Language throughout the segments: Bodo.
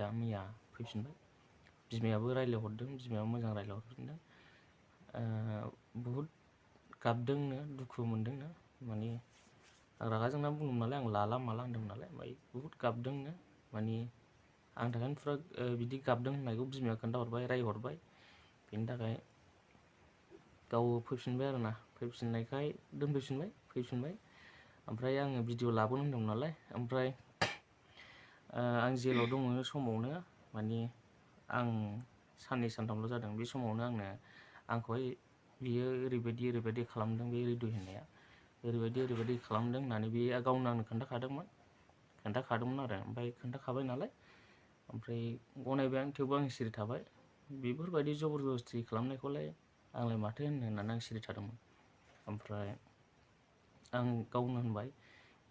दा मैया फैफिनबाय। बिमायाबो रायज्लायहरदों, बिमायाबो मोजां रायज्लायहरफिनदों। बहुद गाबदोंनो, दुखु मोनदोंनो, माने आं रागा जोंना बुंदोंमोन नालाय, आं लाला माला होनदोंमोन नालाय, ओमफ्राय बहुद गाबदोंनो, माने आंनि थाखायनो फुरा बिदि गाबदों होननायखौ बिमाया खोन्थाहरबाय, रायहरबाय। बेनि थाखाय गाव फैफिनबाय आरोना, फैफिननायखाय फैफिनबाय। ओमफ्राय आङो भिडिअ लाबोनो होनदोंमोन नालाय, ओमफ्राय आं जेलाव दङ समावनो, माने आं साननै सानथामल' जादों, बे समावनो आंखौहाय बियो ओरैबायदि खालामदों, बे रिदय होननाया ओरैबायदि खालामदों होननानै बे गावनो आंनो खोन्थाखादोंमोन आरो। ओमफ्राय खोन्थाखाबाय नालाय, ओमफ्राय गनायबाय आं, थेवबो आं सिरि थाबाय। बेफोरबायदि जबरदस्ति खालामनायखौलाय आंलाय माथो होननानै आं सिरि थादोंमोन। ओमफ्राय आं गावनो होनबाय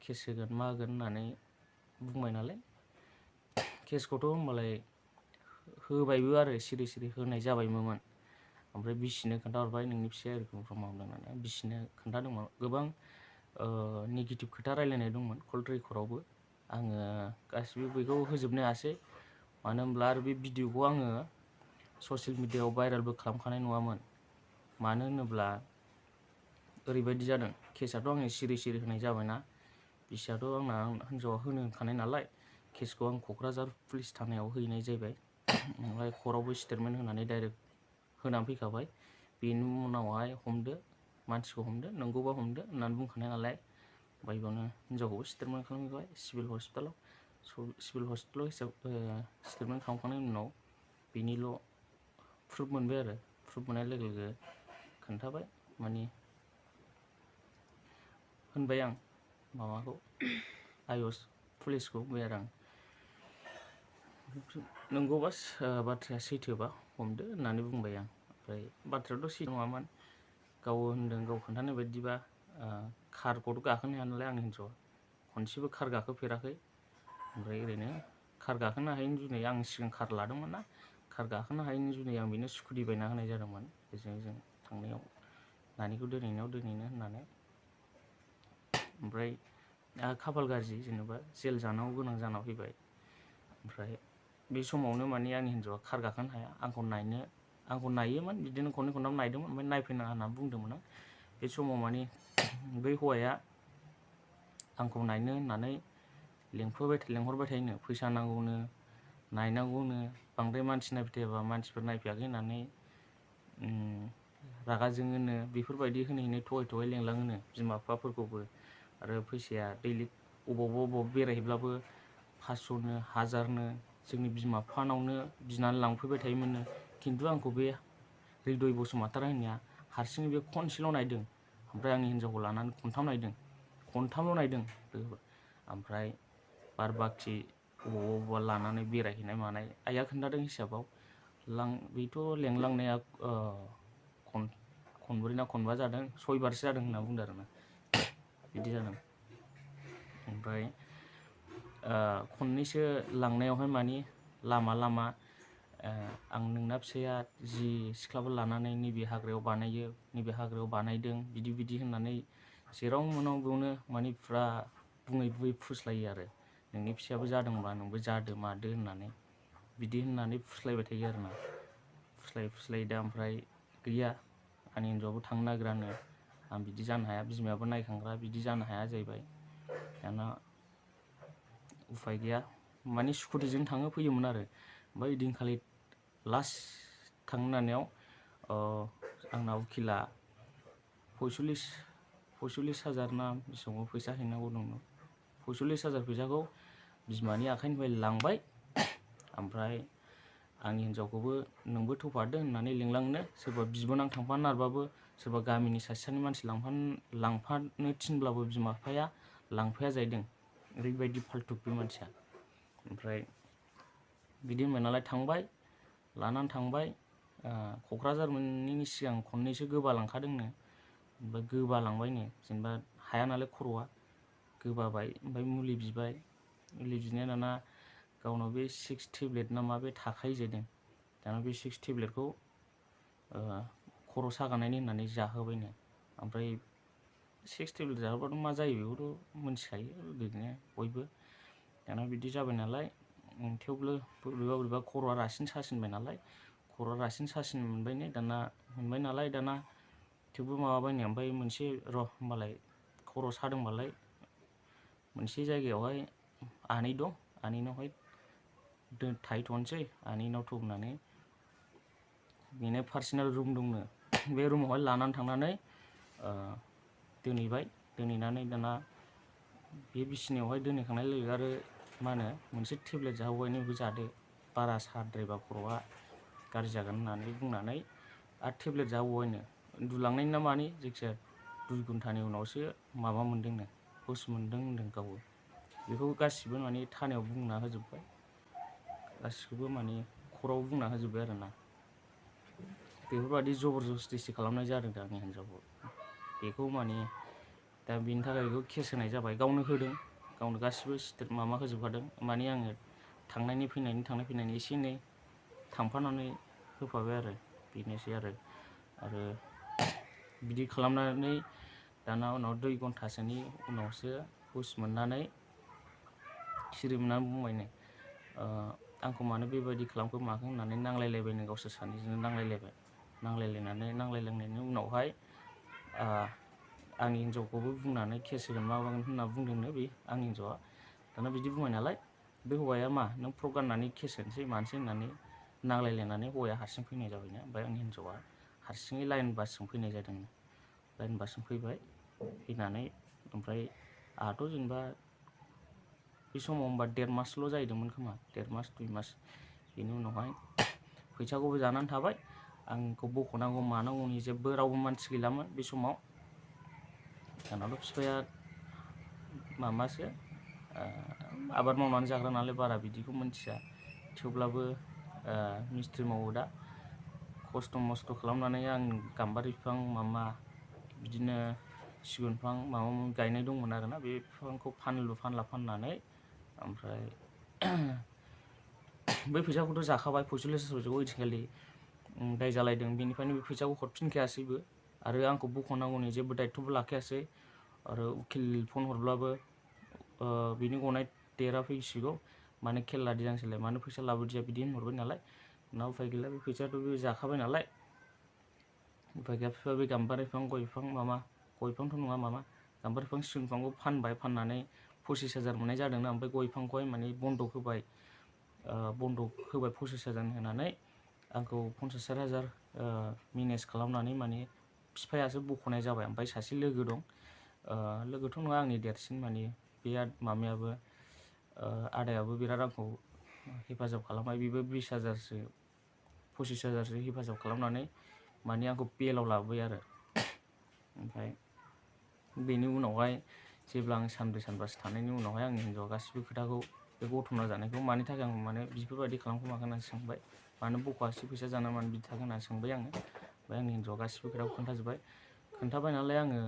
केस होगोन मा होगोन होननानै बुंबाय नालाय, केसखौथ' होमबालाय होबायबो आरो सिरि होनाय जाबायमोन। ओमफ्राय बिसिनो खोन्थाहरबाय, नोंनि फिसाया एरखम मावदों होननानै। बिसिनो खोन्थादोंमोन, गोबां नेगेटिभ खोथा रायलायनाय दंमोन कल रेकर्डआवबो। आङो गासिबो बेखौ होजोबनो हायासै, मानो होनब्ला आरो बे भिडिअखौ आङो ससियेल मिडियायाव भाइरेलबो खालामखानाय नङामोन। मानो होनोब्ला ओरैबायदि जादों, केसआथ' आङो सिरि होनाय जाबायना, बिसियाथ' आंना हिन्जावा होनो होनखानाय नालाय, केसखौ आं क'क्राझार पुलिस थानायाव हैनाय जाहैबाय। ओमफ्राय कर्टआवबो स्टेटमेन्ट होनानै डाइरेक्ट होनानै फैखाबाय। बेनि उनावहाय मानसिखौ हमदो, नंगौबा हमदो होननानै बुंखानाय नालाय, ओमफ्राय बेयावनो हिन्जावखौबो स्टेटमेन्ट खालामहैबाय सिभिल हस्पिटालाव स्टेटमेन्ट खालामखांनायनि उनाव बेनिल' प्रुफ मोनबाय आरो। प्रुफ मोननाय लोगो लोगो खोन्थाबाय, माने होनबाय आं माबाखौ पुलिसखौ बुंबाय आरो आं, नंगौबा बाथ्राया सैथोबा हमदो होननानै बुंबाय आं। ओमफ्राय बाथ्रायाथ' सैथो नङामोन। गाव होनदों, गाव खोन्थानाय बायदिबा कारखौथ' गाखोनो हाया नालाय आंनि हिन्जावा, खनसेबो कार गाखोफेराखै। ओमफ्राय ओरैनो कार गाखोनो हायैनि जुनै आं सिगां कार लादोंमोन ना, कार गाखोनो हायैनि जुनै आं बेनो स्कुटि बायना होनाय जादोंमोन। जों थांनायाव नानिखौ दोनहैनो होननानै। ओमफ्राय खाफाल गाज्रि, जेनेबा जेल जानांगौ गोनां जाना फैबाय। ओमफ्राय बे समावनो माने आंनि हिन्जावा कार गाखोनो हाया, आंखौ नायोमोन, बिदिनो खननै खनथाम नायदोंमोन। ओमफ्राय नायफैनाङा होननानै बुंदोंमोन आं। बे समाव माने बै हौवाया आंखौ नायनो होननानै लेंहरबाय थायोनो, फैसा नांगौनो, नायनांगौनो, बांद्राय मानसि नायबाय थायाबा मानसिफोर नायफैयाखै होननानै रागा जोङोनो, बेफोरबायदि होनै थगाय लेंलाङोनो बिमा बिफाफोरखौबो। आरो फैसाया दैलिग अबावबा बेरायहैब्लाबो 500नो 1000नो जोंनि बिमा बिफानावनो बिनानै लांफैबाय थायोमोननो। खिन्थु आंखौ बे रिदय बसुमतारी होननाया हारसिङै बे खनसेल' नायदों। ओमफ्राय आंनि हिन्जावखौ लानानै खनथामल' नायदों। ओमफ्राय बार बाखि अबावबा लानानै बेरायहैनाय मानाय आइया खोन्थादों हिसाबाव, बेथ' लेंलांनाया खनब्रै ना खनबा जादों, 6 बारसो जादों होनना बुंदों आरोना, बिदि जादों। ओमफ्राय खननैसो लांनायावहाय माने लामा आं नोंना फिसाया जि सिख्लाफोर लानानै नैबे हाग्रायाव बानायदों, बिदि होननानै जेराव मोनाव बेयावनो माने फुरा बुङै फुस्लायो आरो। नोंनि फिसायाबो जादोंबा नोंबो जादो मादो होननानै, बिदि होननानै फुस्लायबाय थायो आरोना। फुस्लाय दा ओमफ्राय गैया, आंनि हिन्जावाबो थांनो नागिरानो, आं बिदि जानो हाया, बिमायाबो नायखांग्रा, बिदि जानो हाया जाहैबाय। दाना उफाय गैया, माने स्कुटिजों थाङो फैयोमोन आरो। ओमफ्राय ओइदिनखालि लास्ट थांनो नागिरनायाव आंना उकिला 45,000 ना बेसेबां फैसा हैनांगौ दंमोन। 45,000 फैसाखौ बिमानि आखाइनिफ्राय लांबाय। ओमफ्राय आंनि हिन्जावखौबो नोंबो थौफादो होननानै लिंलांनो, सोरबा बिबोनां थांफानो नागिरबाबो, सोरबा गामिनि सासे मानसि लांफानो थिनब्लाबो बिमा बिफाया लांफाया जाहैदों। ओरैबायदि फाल्थुक बे मानसिया। ओमफ्राय बिदि होनबाय नालाय लानानै थांबाय। क'क्राझार मोनैनि सिगां खननैसो गोबालांखादोंनो, ओमफ्राय गोबालांबायनो, जेनेबा हाया नालाय खर'आ गोबाबाय। ओमफ्राय मुलि बिनाया दाना गावनाव बे 6 टेब्लेट ना मा बे थाखायो जाहैदों। दाना बे 6 टेब्लेटखौ खर' सागानायनि होननानै जाहोबायनो। ओमफ्राय 6 टेब्लेट जाहोबाथ' मा जायो बेखौथ' मिथिखायो ओरैनो बयबो। दाना बिदि जाबाय नालाय थेवबो बोरैबा खर'आ रासिन सासिनबाय नालाय खर'आ रासिन सासिन मोनबाय नालाय दाना थेवबो माबाबायनो ओमफ्राय मोनसे होमबालाय खर' सादोंबालाय मोनसे जायगायावहाय आनै दं आनैनावहाय थाहैथ'नोसै आनैनाव थ'बनानै बेनो पार्सनेल रुम दंनो बे रुमावहाय लानानै थांनानै दोनहैनानै दाना बे बिसिनायावहाय दोनहैखांनाय लोगो आरो मा होनो मोनसे टेब्लेट जाहोबायनो बेखौ जादो बारा साद्रायबा खर'आ गाज्रि जागोन होननानै बुंनानै आरो टेब्लेट जाहोबायनो उन्दुलांनायनि ना मानि जायखिजाया 2 घन्टानि उनावसो माबा मोनदोंनो हुस मोनदों होनदों गावबो बेखौ गासिबो माने थानायाव बुंना होजोब्बाय गासिखौबो माने खराव बुंना होजोब्बाय आरोना बेफोरबायदि जबरदस्तिसो खालामनाय जादों दा आंनि हिन्जावखौ बेखौ माने दा बेनि थाखाय बेखौ केस होनाय जाबाय गावनो होदों गावनो गासिबो माबा होजोबखादों माने आङो थांनाय फैनायनि एसे एनै थांफानानै होफाबाय आरो बेनोसै आरो बिदि खालामनानै दाना उनाव 2 घन्टासोनि उनावसो हुस मोननानै सिरि मोननानै बुंबायनो आंखौ मानो बेबायदि खालामखो माखो होननानै नांलायलायबायनो गावसोर सानैजोंनो नांलायलायनायनि उनावहाय आंनि हिन्जावखौबो बुंनानै केस होगोन माबागोन होनना बुंदोंनो बे आंनि हिन्जावआ दाना बिदि बुंबाय नालाय बे हौवाया मा नों फ्रक गाननानै केस होनोसै मानोसै होननानै नांलायलायनानै हौवाया हारसिं फैनाय जाबायनो ओमफ्राय आंनि हिन्जावआ हारसिङै लाइन बासजों फैनाय जादों लाइन बासजों फैनानै ओमफ्राय आंहाथ' जेनेबा बे समाव होमबा 1.5 मासल' जाहैदोंमोन खोमा 1.5 मास 2 मास बेनि उनावहाय फैसाखौबो जानानै थाबाय आंखौ बख'नांगौ मानांगौनि जेबो रावबो मानसि गैलामोन बे समाव आंनाथ' बिफाया माबासो आबाद मावनानै जाग्रा नालाय बारा बिदिखौ मिथिया थेवब्लाबो मिस्थ्रि मावो दा खस्थ' मस्थ' खालामनानै आं गाम्बारि बिफां बिदिनो सिगुन बिफां माबा गायनाय दंमोन आरोना बे बिफांखौ फाननानै ओमफ्राय बै फैसाखौथ' जाखाबाय 45,000 ओइदिनखालि दाय जालायदों बेनिफ्रायनो बे फैसाखौ हरफिनखायासैबो आरो आंखौ बख'नांगौनि जेबो दायथ'बो लाखायासै आरो उकिल फन हरब्लाबो बिनि गनाय डेटआ फैसिगौ मानो खेल लादिया नोंसोरलाय मानो फैसा लाबोदिया बिदि होनहरबाय नालाय उनाव उफाय गैला बे फैसायाथ' बे जाखाबाय नालाय उफाय गैया बिफाया बे गाम्बारि बिफां गय बिफां गय बिफांथ' नङा गाम्बारि बिफां सिगुन बिफांखौ फाननानै 25,000 मोननाय जादोंना ओमफ्राय गय बिफांखौहाय माने बन्दक होबाय 25,000 होनानै आंखौ 50,000 मेनेज खालामनानै माने बिफायासो बख'नाय जाबाय ओमफ्राय सासे लोगो दं लोगोथ' नङा आंनि देरसिन माने बे मामायाबो आदायाबो बिराद आंखौ हेफाजाब खालामबाय बेबो 20,000सो 25,000सो हेफाजाब खालामनानै माने आंखौ बेलाव लाबोबाय आरो ओमफ्राय बेनि उनावहाय जेब्ला आं सानब्रै सानबासो थानायनि उनावहाय आंनि हिन्जावआ गासिबो खोथाखौ बे गथ'ना जानायखौ मानि थाखाय आं माने बेफोरबायदि खालामखो माखो होननानै सोंबाय मानो बख'आसै फैसा जाना मानो बिदि थाखो होननानै सोंबाय आङो ओमफ्राय आंनि हिन्जावआ गासिबो खोथाखौ खोन्थाबाय नालाय आङो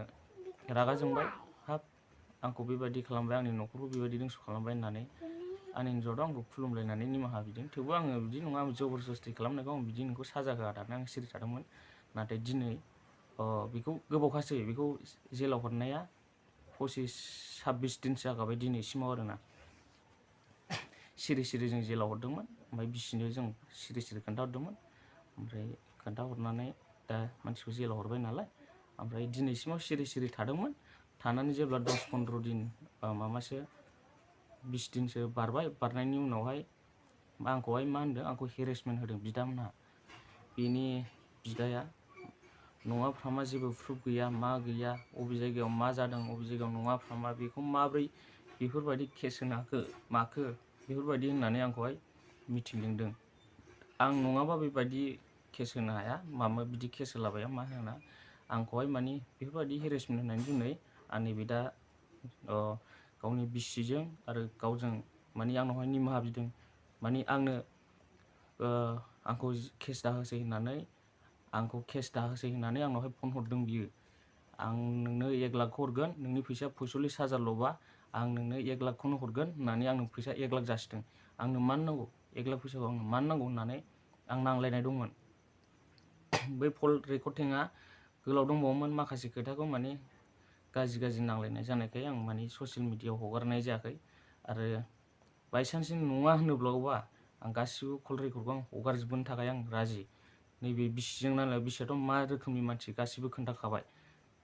रागा जोंबाय हाब आंखौ बेबायदि खालामबाय आंनि न'खरखौ बेबायदि दंस' खालामबाय होननानै आंनि हिन्जावआथ' आंखौ खुलुमलायनानै निमाहा बिदों थेवबो आङो बिदि नङा जबरदस्ति खालामनायखौ आं बिदि नोंखौ साजा होआ दाना आं सिरि थादोंमोन नाथाय दिनै बेखौ गोबावखासै बेखौ जेलाव हरनाया 25-26 दिनसो जाखाबाय दिनैसिमाव आरोना सिरि जों जेलाव हरदोंमोन ओमफ्राय बिसिनो जों सिरि खोन्थाहरदोंमोन ओमफ्राय खोन्थाहरनानै दा मानसिखौ जेलाव हरबाय नालाय ओमफ्राय दिनैसिमाव सिरि थादोंमोन थानानै जेब्ला 10-15 दिन 20 दिनसो बारनायनि उनावहाय आंखौहाय मा होनदों आंखौ हेरेसमेन्ट होदों बिदामोनहा बेनि बिदाया नङा फ्रामा जेबो प्रुफ गैया मा गैया अबे जायगायाव मा जादों अबे जायगायाव नङा फ्रामा बेखौ माब्रै बेफोरबायदि केस होनो माखो बेफोरबायदि होननानै आंखौहाय मिटिं लिंदों आं नङाबा बेबायदि केस होनो हाया बिदि केस होलाबाया मा होना आंखौहाय माने बेफोरबायदि हेरेसमेन्ट होनायनि जुनै आंनि बिदा गावनि बिसिजों आरो गावजों माने आंनावहाय निमाहा बिदों माने आंखौ केस दाहोसै होननानै आंनावहाय फन हरदों बियो आं नोंनो 1 लाखखौ हरगोन नोंनि फैसाया 45,000ल'बा आं नोंनो 1 लाखखौनो हरगोन होननानै आंनो फैसा 1 लाख जासिदों आंनो मानो नांगौ 1 लाख फैसाखौ आंनो मानो नांगौ होननानै आं नांलायनाय दंमोन बै कल रेकर्डिंआ गोलाव दंबावोमोन माखासे खोथाखौ माने गाज्रि नांलायनाय जानायखाय आं माने ससियेल मिडियायाव हगारनाय जायाखै आरो बायसान्स नङा होनोब्लाबा आं गासिबो कल रेकर्डखौ आं हगारजोबनो थाखाय आं राजि। नैबे बिसिजों नालाय बिसियाथ' मा रोखोमनि मानसि गासिबो खोन्थाखाबाय।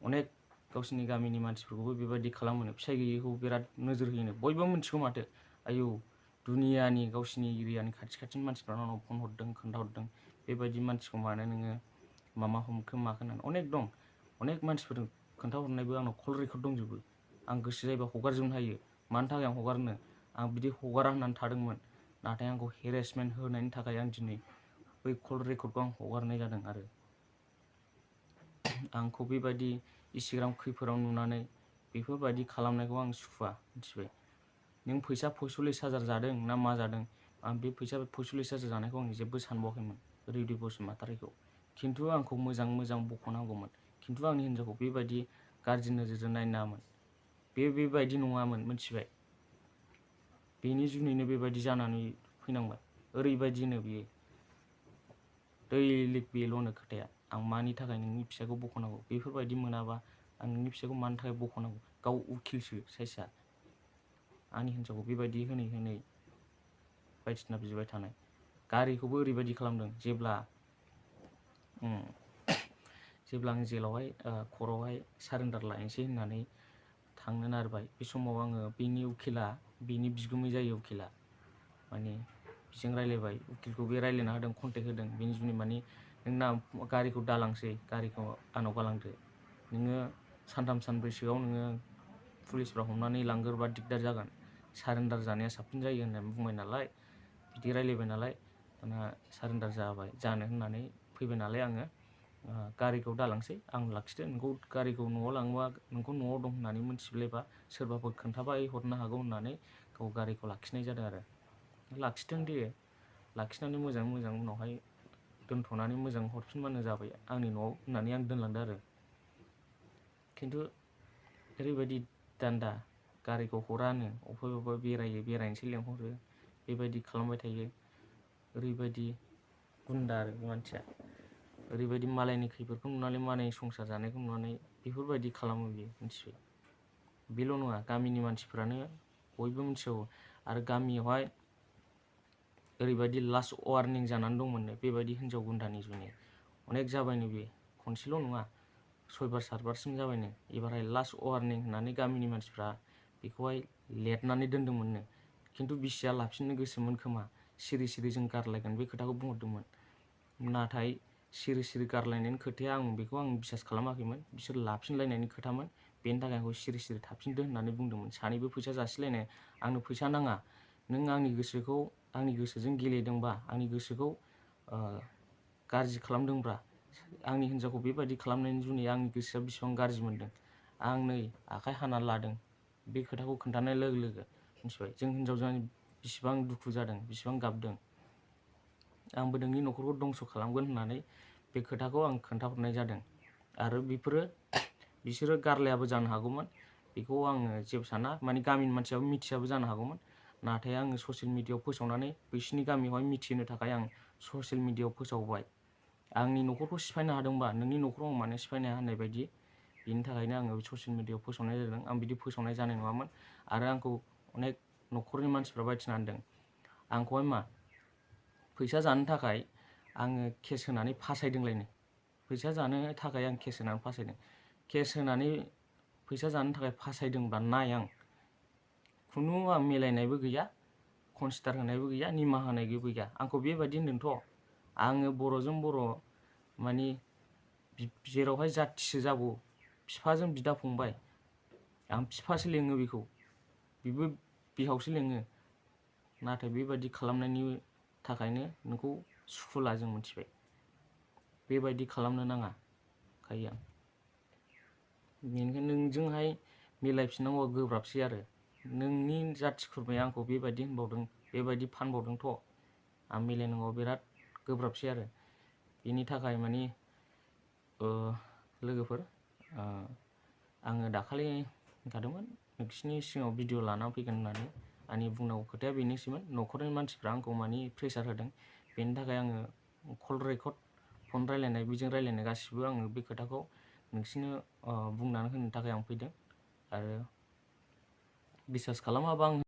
अनेक गावसिनि गामिनि मानसिफोरखौबो बेबायदि खालामोनो, फिसाइ गैयैखौ बिराद नोजोर होयोनो, बयबो मिथिगौ माथो। आयौ दुनियानि गावसिनि एरियानि खाथि खाथिनि मानसिफ्रा आंनाव फन हरदों खोन्थाहरदों, बेबायदि मानसिखौ मानो नोङो मामा हमखो माखो होननानै अनेक दं, अनेक मानसिफोर खोन्थाहरनायबो आंनाव कल रेकर्ड दंजोबो। आं गोसो जायोबा हगारजोबनो हायो। मानि थाखाय आं हगारनो, आं बिदि हगारा होननानै थादोंमोन, नाथाय आंखौ हेरेसमेन्ट होनायनि थाखाय आं दिनै बै कल रेकर्डखौ आं हगारनाय जादों। आरो आंखौ बेबायदि इन्स्टाग्राम खैफोदाव नुनानै बेफोरबायदि खालामनायखौ आं सुखुवा, मिथिबाय। नों फैसा 45,000 जादों ना मा जादों, आं बे फैसा 45,000 जानायखौ आं जेबो सानबावाखैमोन रिदि बसुमतारीखौ। खिन्थु आंखौ मोजां मोजां बख'नांगौमोन, खिन्थु आंनि हिन्जावखौ बेबायदि गाज्रि नोजोरजों नायनाङामोन। बेबायदि नङामोन, मिथिबाय। बेनि जुनैनो बेबायदि जानानै फैनांबाय। ओरैबायदिनो बियो दैलिक बेल'नो खोथाया, आं मानि थाखाय नोंनि फिसायखौ बख'नांगौ, बेफोरबायदि मोनाबा आं नोंनि फिसायखौ मानि थाखाय बख'नांगौ। गाव उकिलसो साइसआ, आंनि हिन्जावखौ बेबायदि होनै होनै बायदिसिना बिबाय थानाय। गारिखौबो ओरैबायदि खालामदों, जेब्ला आं जेलावहाय खरआवहाय सारेन्डार लायनोसै होननानै थांनो नारबाय, बे समाव आङो बेनि उकिला, बेनि बिगुमै जायो उकिला, माने बिजों रायलायबाय, उकिलखौ बे रायलायना होदों, कन्टेक्ट होदों। बेनि जुनै माने नोंना गारिखौ दालांसै, गारिखौ आंनाव गालांदो, नोङो सानथाम सानब्रैसोआव नोङो पुलिसफ्रा हमनानै लांगोरबा दिगदार जागोन, सारेन्डार जानाया साबसिन जायो होननानै बुंबाय नालाय, बिदि रायलायबाय नालाय, दाना सारेन्डार जानो होननानै फैबाय नालाय आङो गारिखौ दालांसै, आं लाखिदो, नोंखौ गारिखौ न'आव लाङोबा नोंखौ न'आव दं होननानै मिथिब्लायबा सोरबाफोर खोन्थाबाय हरनो हागौ होननानै गाव गारिखौ लाखिनाय जादों। आरो लाखिदों दे, लाखिनानै मोजां उनावहाय दोनथ'नानै मोजां हरफिनबानो जाबाय आंनि न'आव होननानै आं दोनलांदो। आरो खिन्थु ओरैबायदि दान्दा, गारिखौ हरानो, अबेबा बेरायनोसै लेंहरो, बेबायदि खालामबाय थायो। ओरैबायदि गुन्दा आरो बे मानसिया, ओरैबायदि मालायनि खैफोदखौ नुनानै, मालायनि संसार जानायखौ नुनानै बेफोरबायदि खालामो बियो, मिथिबाय। बेल' नङा, गामिनि मानसिफ्रानो बयबो मिथिगौ। आरो गामियावहाय ओरैबायदि लास्ट वार्निं जानानै दंमोननो, बेबायदि हिन्जाव गुन्दानि जुनै अनेक जाबायनो, बे खनसेल' नङा 6 बार 7 बारसिम जाबायनो। एबारहाय लास्ट वार्निं होननानै गामिनि मानसिफ्रा बेखौहाय लेरनानै दोन्दोंमोननो। खिन्थु बिसिया लाफिननो गोसोमोन खोमा, सिरि सिरि जों गारलायगोन बे खोथाखौ बुंहरदोंमोन। नाथाय सिरि सिरि गारलायनायनि खोथाया बेखौ आं बिसास खालामाखैमोन, बिसोर लाफिनलायनायनि खोथामोन। बेनि थाखाय आंखौ सिरि सिरि थाफिनदो होननानै बुंदोंमोन। सानैबो फैसा जासिलायनाय, आंनो फैसा नाङा, नों आंनि गोसोजों गेलेदोंबा, आंनि गोसोखौ गाज्रि खालामदोंब्ला, आंनि हिन्जावखौ बेबायदि खालामनायनि जुनै आंनि गोसोआ बेसेबां गाज्रि मोनदों, आं नै आखाइ हानानै लादों। बे खोथाखौ खोन्थानाय लोगो लोगो मिथिबाय, जों हिन्जावजों बेसेबां दुखु जादों, बेसेबां गाबदों। आंबो नोंनि न'खरखौ दंस' खालामगोन होननानै बे खोथाखौ आं खोन्थाहरनाय जादों। आरो बिसोरो गारलायाबो जानो हागौमोन, बेखौ आङो जेबो साना, माने गामिनि मानसियाबो मिथियाबो जानो हागौमोन। नाथाय आङो ससियेल मिडियायाव फोसावनानै बिसोरनि गामियावहाय मिथिहोनो थाखाय आं ससियेल मिडियायाव फोसावबाय। आंनि न'खरखौ सिफायनो हादोंबा नोंनि न'खराव आं मानो सिफायनो हाया होननाय बायदि, बेनि थाखायनो आङो ससियेल मिडियायाव फोसावनाय जादों। आं बिदि फोसावनाय जानाय नङामोन। आरो आंखौ अनेक न'खरनि मानसिफ्रा बायथिना होनदों, आंखौहाय मा फैसा जानो थाखाय आङो केस होनानै फासायदोंलायनो। फैसा जानो थाखाय आं केस होनानै फासायदों। केस होनानै फैसा जानो थाखाय फासायदोंब्ला नाय, आं खुनु मिलायनायबो गैया, कनसिडार होनायबो गैया, निमाहा होनायबो गैया। आंखौ बेबायदि होनदोंथ', आङो बर'जों बर' माने जेरावहाय जाथिसो जाबावो, बिफाजों बिदा फंबाय, आं बिफासो लेङो बेखौ, बेबो बिहावसो लेङो। नाथाय बेबायदि खालामनायनि थाखायनो नोंखौ सुखुला जों, मिथिबाय। बेबायदि खालामनो नाङा खायो आं। बेनिखायनो नोंजोंहाय मिलायफिननांगौआ गोब्राबसै। आरो नोंनि जाथि खुरमाया आंखौ बेबायदि होनबावदों, बेबायदि फानबावदोंथ', आं मिलायनांगौआ बिराद गोब्राबसै। आरो बेनि थाखाय माने लोगोफोर, आङो दाखालि होनखादोंमोन नोंसिनि सिगाङाव भिडिअ लानानै फैगोन होननानै। आंनि बुंनांगौ खोथाया बेनोसैमोन। न'खरनि मानसिफ्रा आंखौ माने प्रेसार होदों, बेनि थाखाय आङो कल रेकर्ड, फन रायलायनाय, बेजों रायलायनाय गासिबो आङो बे खोथाखौ नोंसिनो बुंनानै होनो थाखाय आं फैदों। आरो बिसास खालामाबा आं